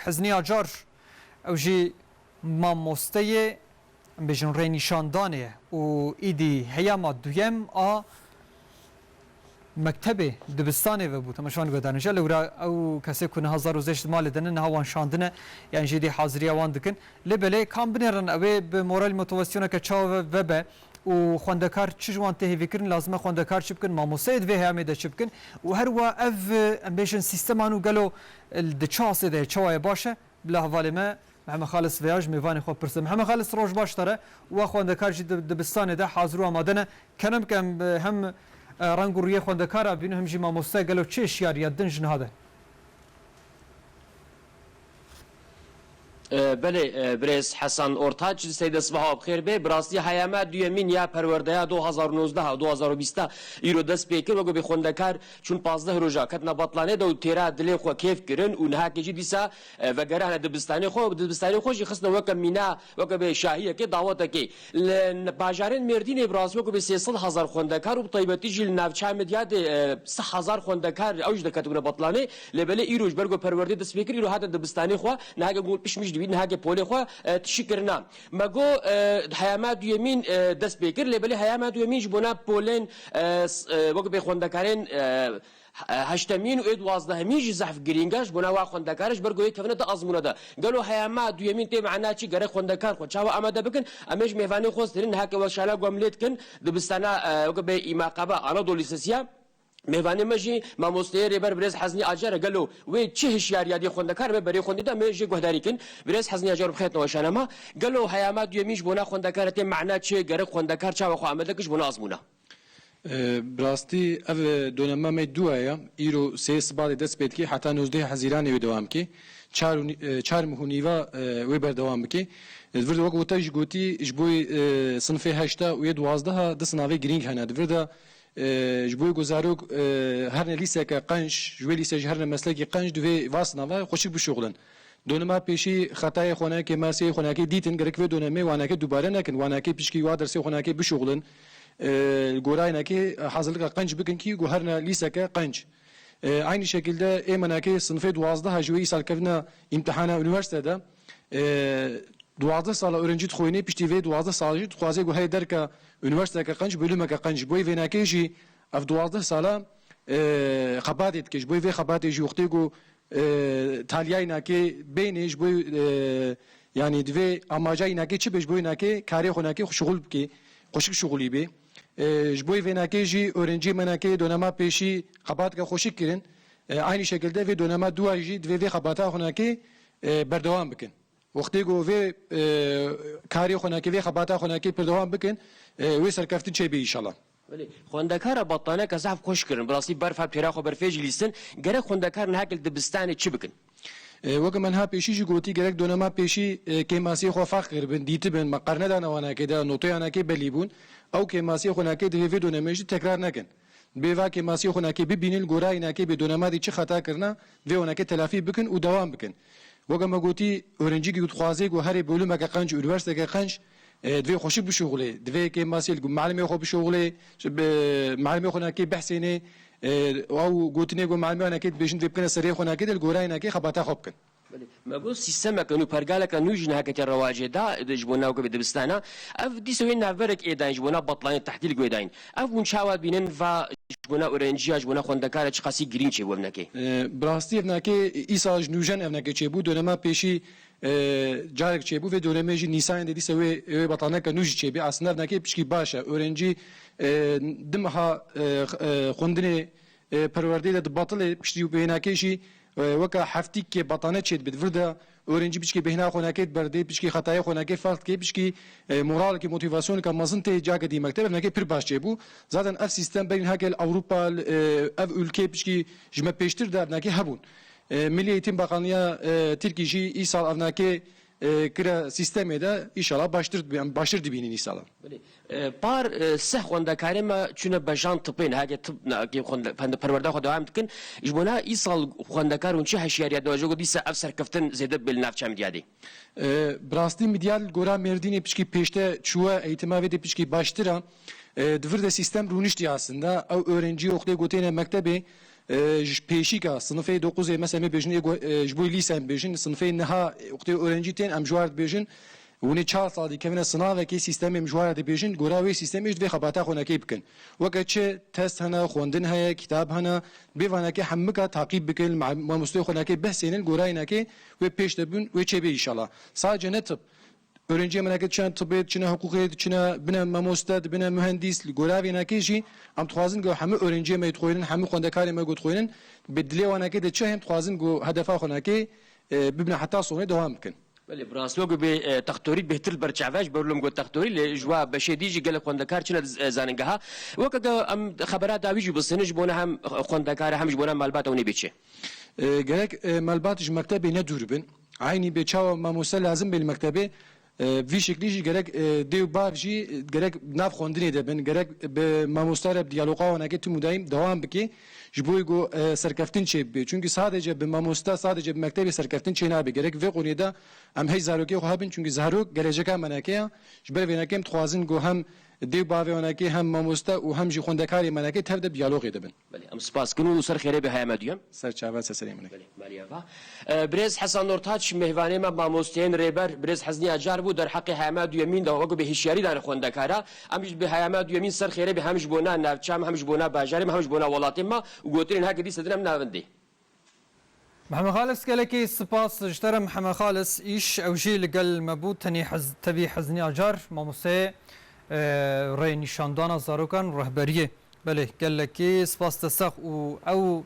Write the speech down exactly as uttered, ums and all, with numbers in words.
Heznî Acar, ew jî mamosteyê, em bêjin, rênîşandanê ye û îdî heyama duyem a mektebê, dibistanê ve bû. Temaşevan guhdarên ji lewra ew kesê ku niha zar û zêş di malê de ne, niha wan şandine, yan jî dê haziriya wan dikin. Lê belê kam binêrin, ew ê bi moral motivasyoneke çawa ve, vebe û xwendekar çi ji wan tê hêvîkirin, lazim e xwendekar çi bikin, mamosteyê di vê heyamê de çi bikin û her wa ev, em bêjin, sîstema nû gelo di çi astê de ye, çawa ye, baş e? Bila hevalê me Mihemed Xalis Veyaj mêvanê xwe pirse. Mihemed Xalis, roj baş te re. Wa xwendekar jî di dibistanê de hazir û amade ne. Kerem ke em, e, hem, e, reng û rûyê xwendekara bînin, hem jî mamoste, gelo çi hişyariya din ji niha de? E, belê, e, birêz Hesan Ortaç, seyde sibaha bi xêr bê. Bi rastî heyama duyemîn ya perwerdeya du hazar û nozdeh û du hazar û bîst îro dest pê kir. Weke bê xwendekar çûn pazdeh roja ketina betlanê de û têra dilê xwe kêf kirin û nihakê jî dîsa e, vegerihane dibistanê xwe, dibistanê xwe jî xistine weke mîna, weke bê şahiyekê, dawetekê. Li n-, bajarên Mêrdînê bi rastî weke bê sê sed hezar xwendekar û bi taybetî jî li navça Midyadê, e, sih hezar xwendekar ew jî derketibûne betlanê. Lê belê îro ji ber ku perwerdê dest pê kir, îro hate dibistanê xwe, nihake gul pişmîş dibî, nihake polê xwe, e, tişî kirina. Me got, e, heyama duyemîn, e, dest pê kir, lê belê heyama duyemîn ji bona polên, e, s-, e, weke bê xwendekarên, e, He-, heştemîn û ê duwazdehemîn jî zehf girîng e ji bona wa xwendekar e, ji ber ku yê kevine di azmûna de. Gelo heyama duyemîn tê mana çi? Gerek xwendekar xwe çawa amade bikin? Em ê ji mêvanê xwe stêrin, nihake weşana ku em lê dikin, dibistana, e, weke bê Îmaqaba Anadolu Lisesiya. Mêvanê me jî mamosteyê rêber birêz Heznî Acar e. Gelo wê çi hişyariya dê xwendekar, em ê berê xwendî de, em ê jê guhdarî kin. Birêz Heznî Acar, bixêtine weşana me. Gelo heyama duyemîn ji bona xwendekar e tê mana çi? Gerek xwendekar çawa xwe amade kin ji bona azmûna? E, bi rastî ev, e, donema me dua ye. Îro sê sibatê dest pê dikê, heta nozdehê Hezîranê wê dewam bikê. Çar û nî-, e, çar meh û nîva, e, wê berdewam bikê. E, di vir de wek te jî gotî, ji bo, e, sinifê heşta û yê duwazdeha di sinavê girîng hene. Di vir de, e, ji bo ku zarok, e, herine lîseke qenc, ji wê lîse jî herine meslekî qenc, divê va sinava xweşik bişuxulin. Donema pêşî xetayê xwenekê, kêmasiyê xwenekê dîtin, gerek vê donemê wanekê dubare nekin. Wanekê pişkî wa dersê xwenekê bişuxulin. E, li gorayê nekê hazirlika qenc bikin kî ku herine lîseke qenc. E, aynî şekilde ê menekê sinifê duwazdeh ji wê îsal kevine îmtihana unîversîte de. E, duwazdeh sala öğrenci dixwînê, piştî vê duwazdeh sala jî dixwaze ku heye derke unîversîteke qenc, bölümeke qenc. Bo vê nekê jî ev duwazdeh sala, e, xebatê dike. Ji bo vê xebatê jî wextê ku e, taliyayê nakê bênê ji bo, e, yanî divê amacayê nakê çi be, ji bo nakê karê xwe nakê xwe şixul bike, xweşik şixulî bê. E, ji bo vê nakê jî öğrenciyê me nakê donema pêşî xebatke xweşik kirin. E, aynî şekilde vê donema dua jî divê vê xebata xwe nakê, e, berdewam bikin. Wextê ku vê, e, karê xwe nakê, vê xebata xwe nakê berdewam bikin, e, wê serkeftin çêbê înşallah. Belê, xwendekara betlaneke zehf xweş kirin. Bi rastî berfa têra xwe berfê jî lîstin. Gerek xwendekar niha li dibistanê çi bikin? E, weke me niha pêşî jî gotî, gerek donema pêşî, e, kêmasiyê xwe ferq kiribin, dîtibin, me qer nedane wanakê de, noteyanakê belî bûn. Ew kêmasiyê xwe nakê divê vê donemê jî tekrar nekin. Bê va kêmasiyê xwe nakê bibînin, li gorayê nakê bê donema dî çi xeta kirina, vê wanakê telafî bikin û dewam bikin. Weke me gotî, öğrencîkî ku dixwaze ku herê bölümeke qenc, unîversîteke qenc, e, divê xweşik bişuxulê, divê kêmasiyê li ku melimê xwe bişuxulê, bi melimê xwe nakê behsênê, e, ew gotinê ku melimê wan nakê dibêjin divê bikine serê xwe nakê de li gorayê nakê xebata xwe bikin. Belê. Me got sîstemeke nû, pergaleke nû jî niha ketiye rewacê de, de ji bo navke bi dibistana. Ev dîsa wê navberek ê dayîn ji bo nav betlanê tehdîl guhê dayîn. Ev hûn çawa dibînin va ji bo nav öğrenciya, ji bo nav xwendekara çiqasî girîng çêbû ev neke? E, bi rastî ev neke îsal ji nûjen ev neke çêbû. Donema pêşî, e, carek çêbû. Vê donemê jî Nîsanê de dîsa wê, wê betlaneke nû jî çêbî. Aslında ev neke pişkî baş e. Öğrencî, e, di meha, e, x-, e, xwendinê, e, perwerdeyê de dibatilê, piştî wê neke jî, e, weke heftîkê betane çêdibe. Di vir de öğrenci pişkî bêhna xwe neke berdê, pişkî xetayê xwe neke ferq dike, pişkî, e, moralekî, motivasyoneke mezin tê cake dî mekteb, ev neke pir baş çêbû. Zaten ev sîstem berî niha ke li Ewropa, e, ev ülke pişkî ji me pêştir de ev neke hebûn. E, Milli Eğitim Bakanlığı, e, Tirkî jî îsal ev neke, e, kire sîstemê de, înşallah baştir dibe-, baştir dibînin îsala. Belê. E, par, e, sih xwendekarê me çûne bejan tipê, niha ke tip, niha ke xwende-, pende-, perwerda xwe dewam dikin. Ji bo na îsal xwendekar hûn çi hişyariya dewajê ku dîsa ev serkeftin zêde bibe li navça Midyadê? E, bi rastî Midyad li gora Mêrdînê pişkî pêşte çûye, eğitima vê de pişkî baştir e. E, di vir de sîstem rûniştî aslında. Ew öğrencî wextê ku têne mektebê, E, ji pêşîka sinifê dokuzê, mesela, em ê bêjin, ê go-, e, ji bo lîse em bêjin, sinifê niha, e, wextê öğrenci tên, em ji war dibêjin, hûn ê çar sal dikevine sinavekê, sîstemê em ji war dibêjin, gora wê sîstemê ji divê xebata xwenekê bikin. Weke çi test hene, xwendin heye, kitab hene, bê vanekê hemika taqîb bikin, ma-, mamosteyê xwenekê behsênin, gora înekê wê pêş de bin, wê çê bê înşallah. Sadece ne tıp, öğrenciyê me neke çine tibê, çine hiqûqê, çine bine mamoste, dibine mühendîs, li gora vê neke jî em dixwazin ku hemû öğrenciyê me dixwînin, hemû xwendekarê me ku dixwînin, bi dilê wan neke de çi heye, em dixwazin ku hedefa xwe neke, e, bibine heta sonê dewam bikin. Belê, bi rastî wek bê, e, textorî bêhtir li ber çav e, ji ber lom got textorî, lê ji wa beşê dî jî gelek xwendekar çine, e, zanîngeha. Weke ke em xebera dawî jî bistînin, ji bona hem xwendekar e, hem ji bona malbata wan ê bê çi? E, gerek, e, malbat ji mektebê ne dûr bin. Eynî bê çawa mamoste lazim bê li mektebê, e, vî şeklî jî gerek, e, dê û bav jî, e, gerek nav xwendinê de bin, gerek bi mamoste re bi diyaloga wanekê tim û dayîm dewam bike. Ji bo ku, e, serkeftin çê bibe. Çünkü sadece bi mamoste, sadece bi mektebê serkeftin çê nabe. Gerek vê qoniyê de em hey zarokê xwe hebin, çünkü zarok geleceka meneke ya. Ji ber vê neke em dixwazin ku hem dê û bavê wanekê, hem mamoste û hem jî xwendekarê menekê tev de diyalogê de bin. Belê, em spas kin û ser xêrê bê haya me duyem. Ser çava, ser serê min. Belê, maliye va. E, birêz Hesan Nortaç, mêvanê me, mamosteyên rêber, birêz Heznî Acar bû, derheqê haya me duyemîn de wek bê hişyarî dane xwendekara. Em jî bi haya me duyemîn ser xêrê bê hem ji bona navça me, hem ji bona bajarê me, hem ji bona welatê me û gotinên heke dîse din em navindê. Mihemed Xalis, gelekî spas ji te re Mihemed Xalis. Îş ew jî li gel me bû, tenî Hez-, tevî Heznî Acar, mamosteyê, e, rênîşandana zarokan, rehberiyê. Belê, gelekî spas te sax û ew